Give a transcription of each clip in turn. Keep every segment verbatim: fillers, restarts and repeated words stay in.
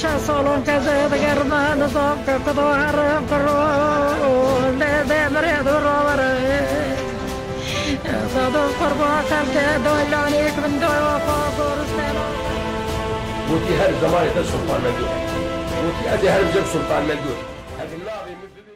Şeş salon keze digerme nizam ke kudo herim kiro, lê dê mirê du rovere. Zadon qurba kevde doylanîk min doy wafa goristena. Gotî her zemanê te Sultan Mengû. Gotî ez ê herim cem Sultan Mengû. Ev navê min bibêjî.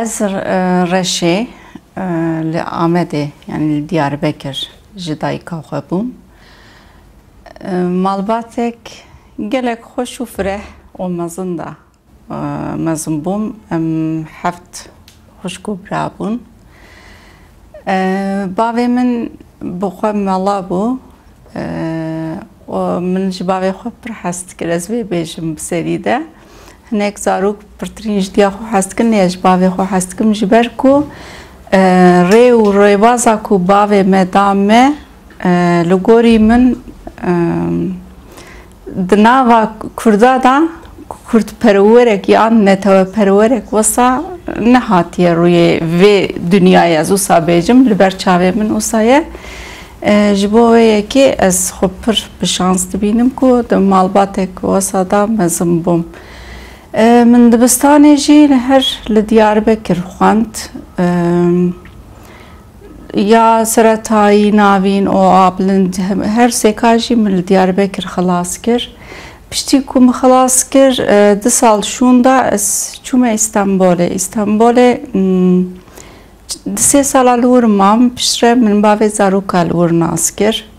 Ez, e, Reşê, e, li Amedê, yanî li Diyarbekir ji dayika xwe bûm. E, malbatek gelek xweş û fireh û mezin da, e, mezin bûm. Em heft xwişk û bira bûn. E, bavê min bi xwe mela bû. E, û min ji bavê xwe pir hez dikir, ez vê bêjim bi serî de. Hinek zarok pirtirîn ji diya xwe hez dikin, lê ez ji bavê xwe hez dikim, ji ber ku, e, rê û rêbaza ku bavê me da me, e, li gorî min, e, di nava Kurda de kurdperwerek yan neteweperwerek wisa nehatiye rûyê vê dinyayê, ez wisa bêjim, li ber çavê min wisa ye. E, ji bo wê yekê ez xwe pir bi şans dibînim ku di malbatek wisa de mezin bûm. E, min dibistanê jî li her li Diyarbekir xwend. E, Ya seretayî, navîn û a bilind, hem, her sêka jî min li Diyarbekir xilas kir. Piştî ku min xilas kir, e, du sal şûnda ez çûme Îstanbolê. Îstanbolê, mm, du sê sala li wir mam, piştre min bavê zaroka li wir nas kir.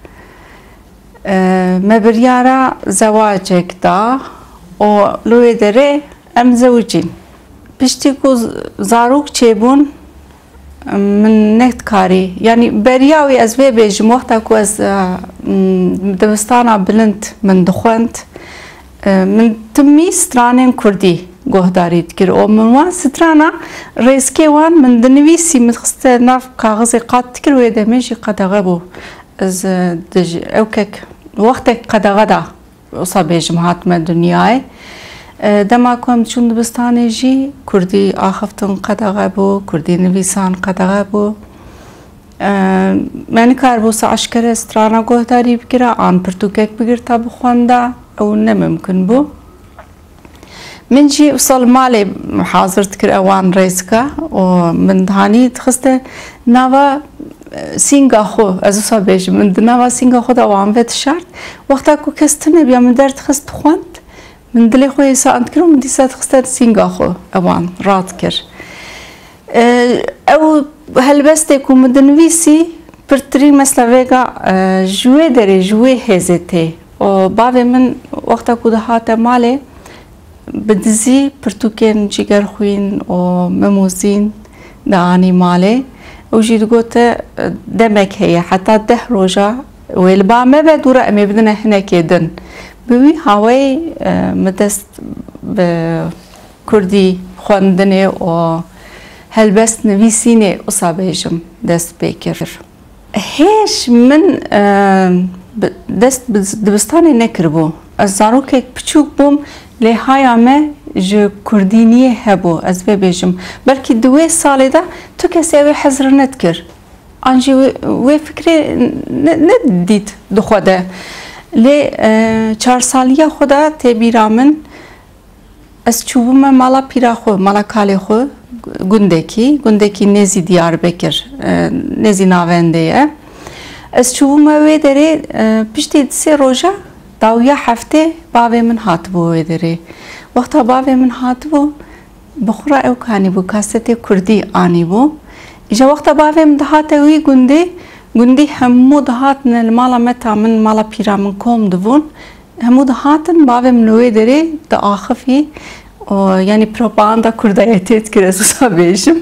E, me biryara zewacek da û li wê derê em zewicîn. Piştî ku z-, zarok çêbûn, min nedikarî, yanî beriya wî ez vê bêjim, wexta ku ez, e, m, dibistana bilind min dixwend, e, min timî stranên kurdî guhdarî dikir û min wan strana rêzkê wan min dinivîsî, min dixiste nav kaxizê qat dikir, wê demê jî qedexe bû. Ez, e, dij-, ew kek wextek qedexe da. Wisa bêjim hatime dinyayê. E, dema ku em diçûn dibistanê jî kurdî axiftin qedexe bû, kurdî nivîsan qedexe bû. E, me nikaribû wisa eşkere strana guhdarî bikira, an pirtûkek bigirta bixwenda, ew ne mimkun bû. Min jî wisa li malê hazir dikir ewan rêzika û min dihanî dixiste nava, e, sînga xwe, ez wisa bêjim, min di nava sînga xwe de wan vedişart. Wexta ku kes tune biya, min derdixist dixwend, min dilê xwe hêsan dikir û min dîsa dixiste sînga xwe ewan radikir. E, ew helbestê ku min dinivîsî, pirtirî mesela vêga, e, ji wê derê, ji wê hêzê tê. Û bavê min wexta ku dihate malê, bi dizî pirtûkên Cîgerxwîn û Mem û Zîn dianî malê. Ew jî digote, e, demek heye, heta deh roja wê li ba me be, dû re em ê bidine hinekê din. Bi wî hawayî, e, min dest bi kurdî xwendinê û helbest nivîsînê, wisa bêjim, dest pê kir. Hêj min, e, bi, dest bi dibistanê nekiribû. Ez zarokek piçûk bûm, lê haya me ji kurdîniyê hebû, ez vê bêjim. Belkî di wê salê de tu kesê ew ê hezir nedikir. An jî wê, wê fikrê ne, nedît di xwe de. Lê, e, çar saliya xwe de tê bîra min, ez çûbûme mala pîra xwe, mala kalê xwe, gundekî, gundekî nêzî Diyarbekir, e, nêzî navendê ye. Ez çûbûme wê derê, e, piştî di sê roja dawiya heftê bavê min hatibû wê derê. Wexta bavê min hatibû, bi xwe re ew kanîbû, kasetê kurdî anîbû. Îja wexta bavê min dihate wî gundê, gundî hemû dihatine li mala meta min, mala pîra min kom dibûn. Hemû dihatin, bavê min li wê derê diaxifî û, yanî propaganda kurdayetê dikir, ez wisa bêjim.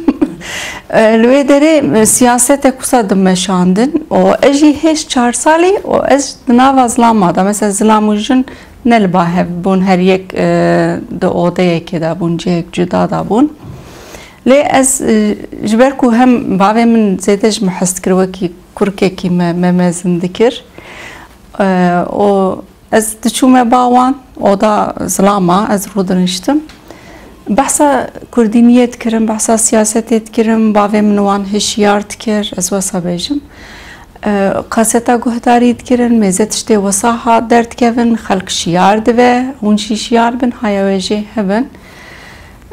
E, li wê derê, e, siyasetek wisa dimeşandin û ez jî hêj çar salî û ez di nava zilama de, mesela zilam û jin ne li ba hev bûn, her yek, e, di odeyekê de bûn, cihek cuda de bûn. Lê ez, e, ji ber ku hem bavê min zêde ji min hez dikir, wekî kurkekî me, me mezin dikir. E, û ez diçûme ba wan, oda zilama, ez rûdiniştim. Behsa kurdîniyê dikirin, behsa siyasetê dikirin, bavê min wan hişyar dikir, ez wesa bêjim. E, kaseta guhdarî dikirin, mêze tiştê wesa ha derdikevin, xelk şiyar dive, hûn jî şiyar bin, haya wê jê hebin.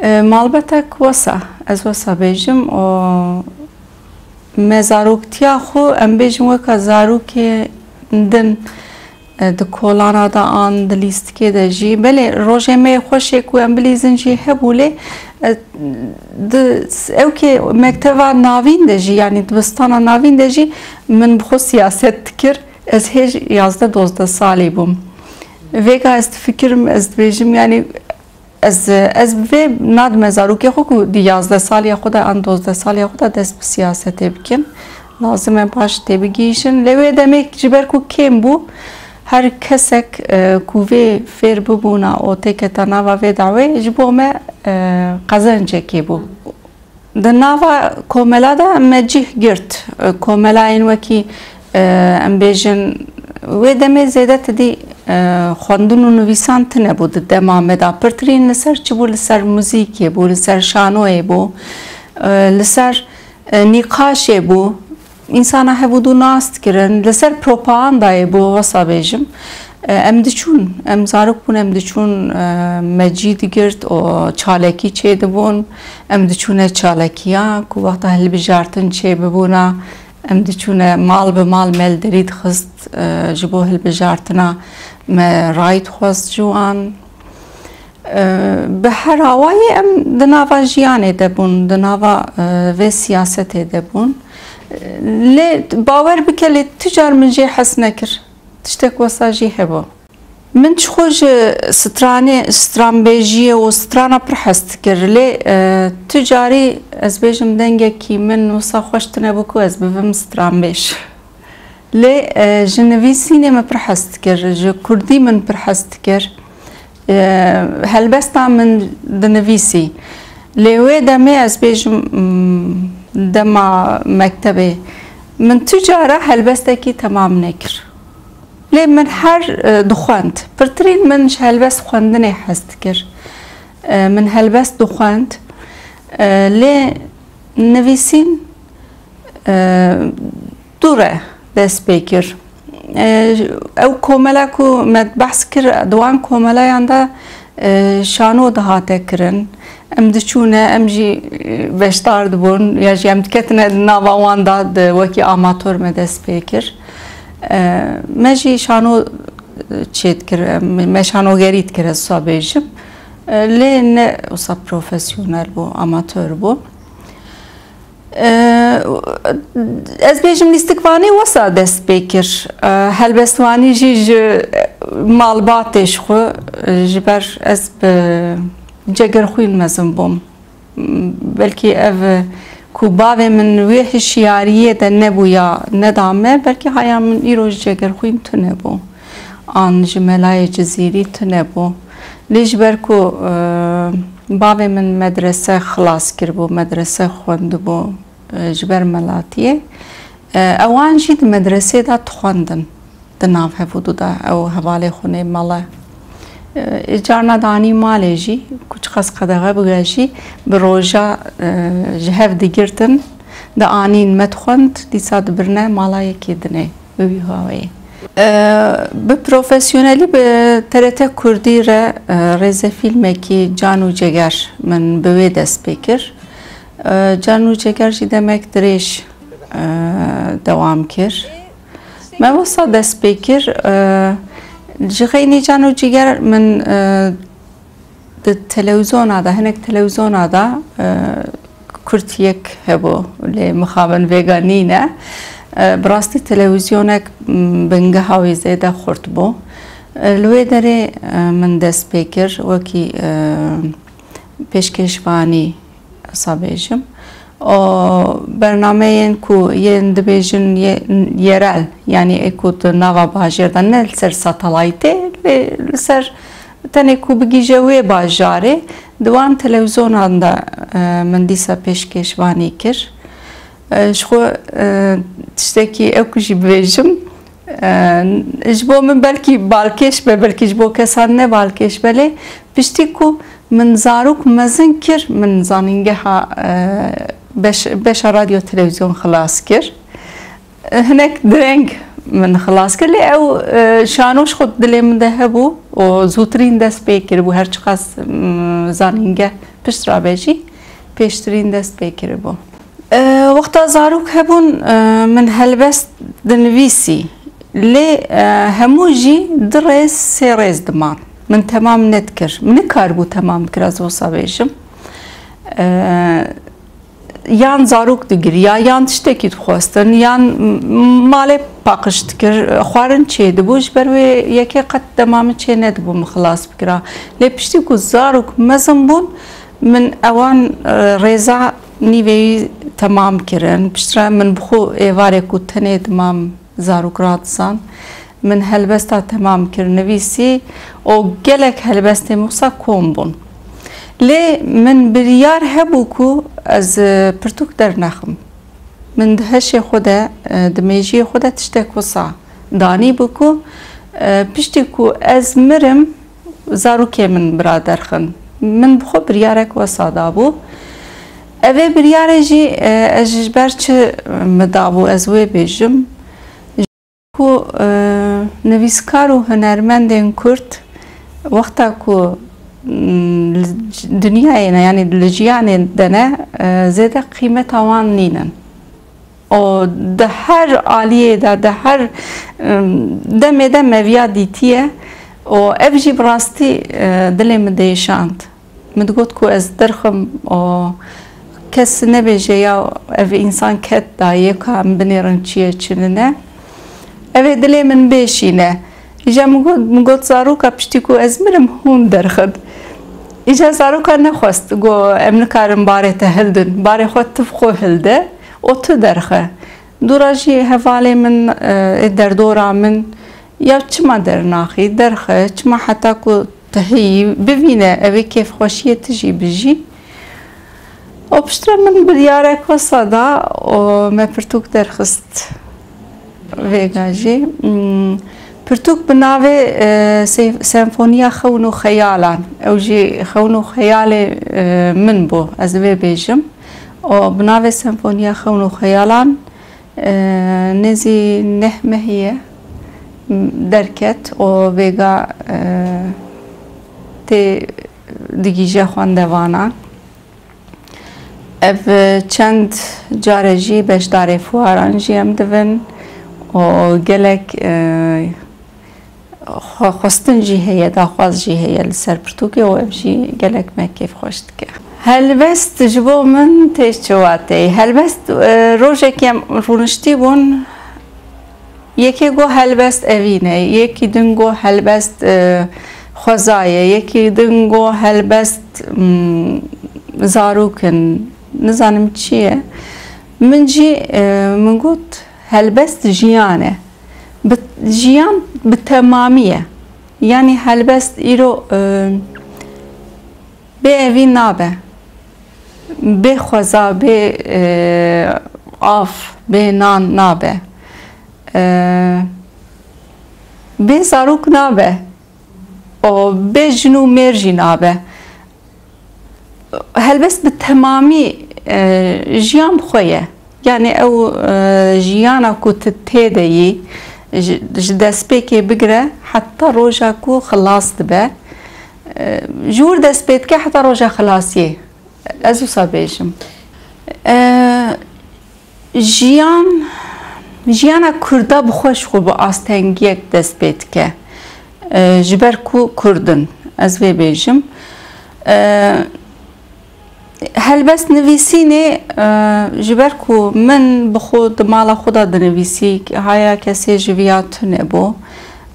E, malbetek wesa, ez wesa bêjim, û me zaroktiya xwe, em bêjin weka zarokê din, e, di kolana de an di lîstikê de jî. Belê, rojê me yê xweş ê ku em bilîzin jî hebû, lê, e, di, ew kê mekteva navîn de jî, yanî dibistana navîn de jî min bi xwe siyaset dikir. Ez hêj yazdeh dozdeh salî bûm. Vêga ez difikirim, ez dibêjim, yanî ez, ez vê nadime zarokê xwe ku di yazdeh saliya xwe de an dozdeh saliya xwe de dest bi siyasetê bikin. Lazim e baş têbigihîşin. Lê wê demê ji ber ku kêm bû, her kesek, e, ku vê fêr bibûna û têketa nava vê dawê, ji bo me, e, qezencekê bû. Di nava komela de me cih girt. E, komelayên wekî, e, em bêjin, wê demê zêde tidî, e, xwendin û nivîsan tune bû di dema me de. Pirtirîn li ser çi bû? Li ser muzîkê bû, li ser şanoyê bû, e, li ser, e, nîqaşê bû. Însana hev û du nas dikirin, li ser propagandayê bû, wesa bêjim. E, em diçûn, em zarok bûn, em diçûn, e, me cî digirt û çalekî çêdibûn. Em diçûne çalekiya ku wexta hilbijartin çêbibûna, em diçûne mal bi mal me li derî dixist, e, ji bo hilbijartina me ray dixwest ji wan. E, bi her awayî em di nava jiyanê de bûn, di nava, e, vê siyasetê de bûn. E, lê bawer bike, lê tu car min jê hez nekir. Tiştek wesa jî hebû. Min çixwe ji stranê, stranbêjiyê û strana pir hez dikir. Lê, e, tu carî ez bêjim dengekî min wisa xweş tune bû ku ez bibim stranbêj. Lê, e, ji nivîsînê min pir hez dikir, ji kurdî min pir hez dikir. E, helbesta min dinivîsî. Lê wê demê ez bêjim, mm, dema mektebê min tu cara helbestekî temam nekir. Lê min her, e, dixwend. Pirtirîn min ji helbest xwendinê hez dikir. E, min helbest dixwend. E, lê nivîsîn, e, dû re dest pê kir. E, ew komela ku me behs kir, di wan komelayan de, e, şano dihate kirin. Em diçûne, em jî, e, beşdar dibûn, ya jî em diketine nava wan de, di, wekî amator me dest pê kir. E, me jî şano, e, çê dikir, e, me şanogerî dikir, ez wisa bêjim. E, lê ne wisa profesyonel bû, amator bû. E, ez bêjim lîstikvanî wisa dest pê kir. E, helbestvanî jî ji malbatê ji xwe, e, ji ber ez bi Cegerxwîn mezin bûm. Belkî ev ku bavê min wê hişyariyê de nebûya, neda me, belkî haya min îro ji Cegerxwîn tune bû. An ji Melayê Cizîrî tune bû. Lê ji ber ku, e, bavê min medrese xilas kiribû, medrese xwendibû, e, ji ber melatiyê, e, ewan jî di medresê de dixwendin. Di nav hev û du de ew hevalê xwe nê mele. E, carna danî malê jî, ku çiqas qedexe bibe jî, bi roja, e, ji hev digirtin, dianîn me dixwend, dîsa dibirne mala yekê dinê. Bi wî haweyê. E, bi profesyonelî bi T R T Kurdî re, e, rêzefîlmekî Can û Ceger min bi wê dest pê kir. E, Can û Ceger jî demek dirêj, e, dewam kir. Me wisa dest pê kir, e, ji xeynî Can û Ciger min, e, di telewîzyona de, hinek telewîzyona de, e, Kurd yek hebû, lê mixabin vêga nîne. E, bi rastî telewîzyonek, m, bingeha wî zêde xurt bû. E, li wê derê, e, min dest pê kir, wekî, e, pêşkêşvanî, wisa bêjim. O bernameyên ku yên dibêjin ye-, yerel, yanî ê ku di nava bajêr de, ne li ser satelaytê, lê li ser tenê ku bigihîje wê bajarê, di wan televîzyonan de, e, min dîsa pêşkêşvanî kir. E, ji xwe, e, tiştekî ew ku jî bibêjim, e, ji bo min belkî balkêş be, belkî ji bo kesan ne balkêş be, lê piştî ku min zarok mezin kir, min zanîngeha, e, beş-, beşa radyo televîzyon xilas kir. E, hinek direng min xilas kir, lê ew, e, şano ji xwe dilê min de hebû û zûtirîn dest pê kiribû, her çiqas, mm, zanîngeh pişt rabe jî pêştirîn dest pê kiribû. E, wexta zarok hebûn, e, min helbest dinivîsî. Lê, e, hemû jî du rêz, sê rêz diman. Min temam nedikir. Min nikaribû temam bikira, ez wisa bêjim. E, yan zarok digiriya, yan tiştekî dixwestin, yan m-, malê paqij dikir, xwarin çêdibû. Ji ber wê yekê qet dema min çê nedibû min xilas bikira. Lê piştî ku zarok mezin bûn, min ewan, e, rêza nîveyî temam kirin. Piştre min bi xwe êvarê ku tenê dimam zarok radizan, min helbesta temam kir, nivîsî û gelek helbestê min wisa kom bûn. Lê min biryar hebû ku ez, e, pirtûk dernexim. Min di heşê xwe de, e, di mêjiyê xwe de tiştek wisa danî bû ku, e, piştî ku ez mirim, zarokê min bira derxin. Min bi xwe biryarek wesa dabû. Ev ê biryarê jî, e, ez ji ber çi min dabû, ez wê bêjim. Ku, e, nivîskar û hunermendên Kurd wexta ku, mm, li c-, dinyayê ne, yanî li jiyanê de ne, e, zêde qîmeta wan nînin. Û di her aliyê de, di her, em, demê de me viya dîtiye û ev jî bi rastî, e, dilê min diêşand. Min digot ku ez derxim û kes nebêje ya ev însan ket dayê, ka em binêrin çi ye çi nine. Ev ê dilê min bêşîne. Îja min got, min got, zaroka piştî ku ez mirim hûn derxin. Îja zaroka nexwest, got, em nikarin barê te hildin. Barê xwe tu bi xwe hilde û tu derxe. Dûra jî hevalê min, e, ê derdora min, ya çima dernaxî, derxe, çima heta ku tu heyî, bivîne, ev ê kêfxweşiyê tu jî bijî. Û piştre min biryarek wesa da û me pirtûk derxist vêga jî. Hmm, pirtûk bi navê, e, se-, Senfoniya Xewn û Xeyalan. Ew jî xewn û xeyalê, e, min bû, ez vê bêjim. Û bi navê Senfoniya Xewn û Xeyalan, e, nêzî neh mehî ye, m-, derket û vêga, e, tê digihîje xwendevanan. Ev çend care jî beşdarê fuaran jî em dibin û gelek, e, xwe-, xwestin jî heye, daxwaz jî heye li ser pirtûkê û ev jî gelek me kêfxweş dike. Helbest ji bo min tê çi wateyê? Helbest, e, rojekê em rûniştî bûn, yekê got helbest evîn e, yekî din got helbest, e, xweza ye, yekî din got helbest, mm, zarok in, nizanim çi ye. Min jî, e, min got helbest jiyan e. Bi, jiyan bi temamî ye. Yanî helbest îro, e, bê evîn nabe. Bê xweza, bê, e, av, bê nan nabe. E, bê zarok nabe. Û bê jin û mêr jî nabe. Helbest bi temamî, e, jiyan bi xwe ye. Yanî ew, e, jiyana ku tu tê de yî, ji, ji destpêkê bigire heta roja ku xilas dibe. E, ji wir dest pê dike heta roja xilasiyê. Ez wisa bêjim. E, Jiyan, jiyana Kurda bi xwe ji xwe bi astengiyek dest pê dike. E, ji ber ku Kurd in, ez vê bêjim. E, helbest nivîsînê, e, ji ber ku min bi xwe di mala xwe de dinivîsî, haya kesê ji viya tune bû,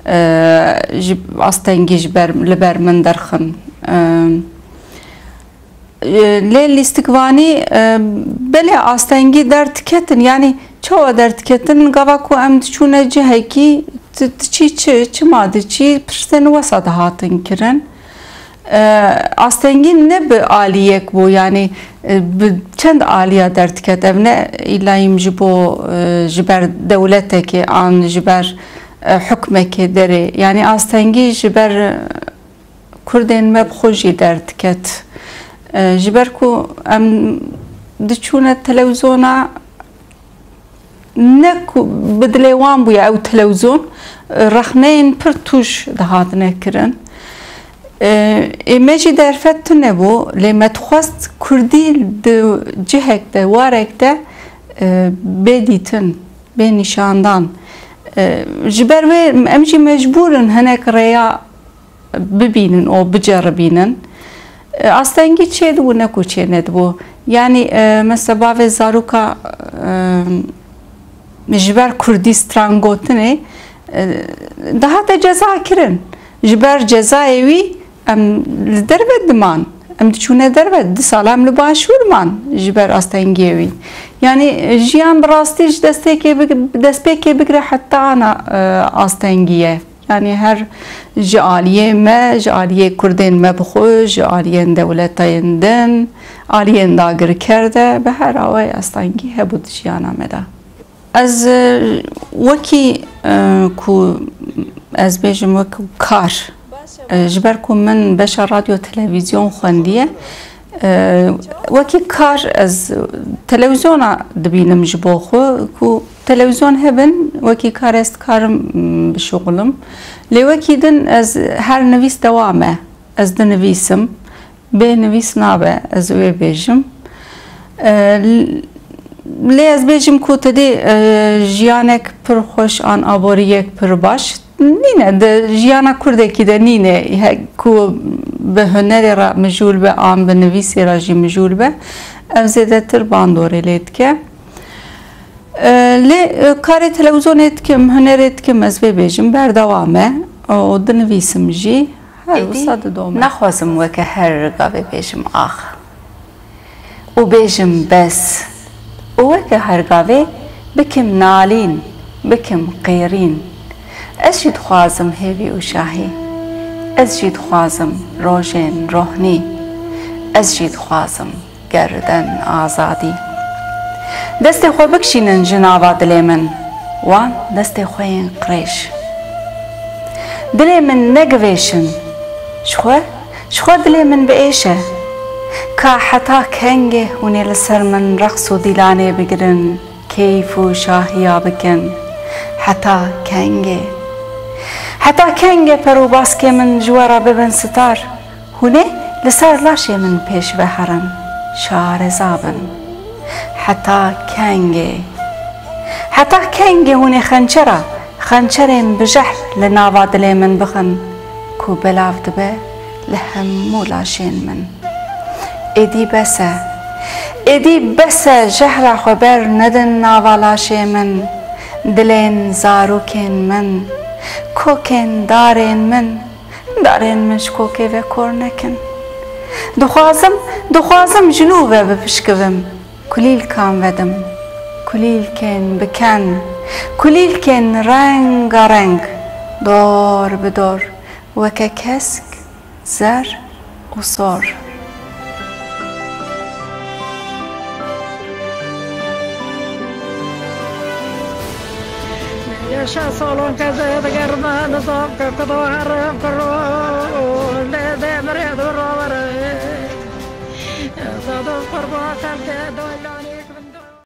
e, ji astengî ji ber, li ber min derxin. E, E, lê lîstikvanî, e, belê astengî derdiketin, yanî çawa derdiketin? Gava ku em diçûne cihekî, ti, ti çî çi, çima diçî, pirsên wesa dihatin kirin. E, astengî ne bi aliyek bû, yanî, e, bi çend aliya derdiket. Ev ne îlayîm ji bo, e, ji ber dewletekê an ji ber, e, hukmekê derê. Yanî astengî ji ber, e, Kurdên me bi xwe jî derdiket. E, ji ber ku em diçûne telewîzyona, ne ku bi dilê wan bûye ew telewîzyon, e, rexneyên pir tûj dihatine kirin. E, ê me jî derfet tune bû, lê me dixwest kurdî di cihek de, warek de, e, bê dîtin, bê nîşandan. E, ji ber wê em jî mecbûr in hinek rêya bibînin û biceribînin. E, astengî çêdibû, ne ku çênedibû. Yanî, e, mesela bavê zaroka, e, ji ber kurdî strangotinê, e, dihate ceza kirin. Ji ber cezayê wî em li derve diman. Em diçûne derve, du sala em li başûr man ji ber astengiyê wî. Yanî, e, jiyan bi rastî ji destpêkê big-, destpêkê bigire heta ana, e, astengî ye. Yanî her ji aliyê me, ji aliyê Kurdên me bi xwe, ji aliyên dewletên din, aliyên dagirker de, bi her awayî astengî hebû di jiyana me de. Ez, e, wekî, e, ku ez bêjim wek kar, e, ji ber ku min beşa radyo televîzyon xwendiye, e, wekî kar ez televîzyona dibînim ji bo xwe ku Televîzyon hebin, wekî kar ez dikarim, m, bişuxulim. Lê wekî din ez her nivîs dewa me. Ez dinivîsim. Bê nivîs nabe, ez wê bêjim. E, l-, lê ez bêjim ku tedê, e, jiyanek pir xweş an aboriyek pir baş nîne. Di jiyana kurdekî de nîne, he, ku bi hunerê re mijûl be an bi nivîsê re jî mijûl be. Ev zêdetir bandorê lê dike. E, lê, e, karê televîzyonê dikim, hunerê dikim, ez vê bêjim, berdewam e. Û dinivîsim jî, her Êdî wisa didome. Naxwazim weke her gavê bêjim ax. Û bêjim bes. Û weke her gavê bikim nalîn, bikim qêrîn. Ez jî dixwazim hêvî û şahî. Ez jî dixwazim rojên rohnî. Ez jî dixwazim gerden azadî. Destê xwe bikişînin ji nava dilê min, wan destê xwe yên qirêj. Dilê min negivêşin, ji xwe, ji xwe dilê min bi êş e. Ka heta kengê hûn ê li ser min reqs û dîlanê bigirin, keyf û şahiya bikin? Heta kengê? Heta kengê per û baskê min ji we re bibin sitar? Hûn ê li ser laşê min pêş ve herin, şareza bin. Heta kengê? Heta kengê hûn ê xençera, xençerên bi jehr li nava dilê min bixin, ku belav dibe li hemû laşên min? Êdî bes e. Êdî bes e, jehra xwe ber nedin nava laşê min, dilên zarokên min, kokên darên min. Darên min ji kokê ve kor nekin. Dixwazim, dixwazim ji nû ve bipişkivim. Kulîlkan vedim. Kulîlkên bi ken. Kulîlkên rengareng. Dor bi dor. Weke kesk, zer û sor. Yaşa salon keze digerme nizam ke kudo herim kiro.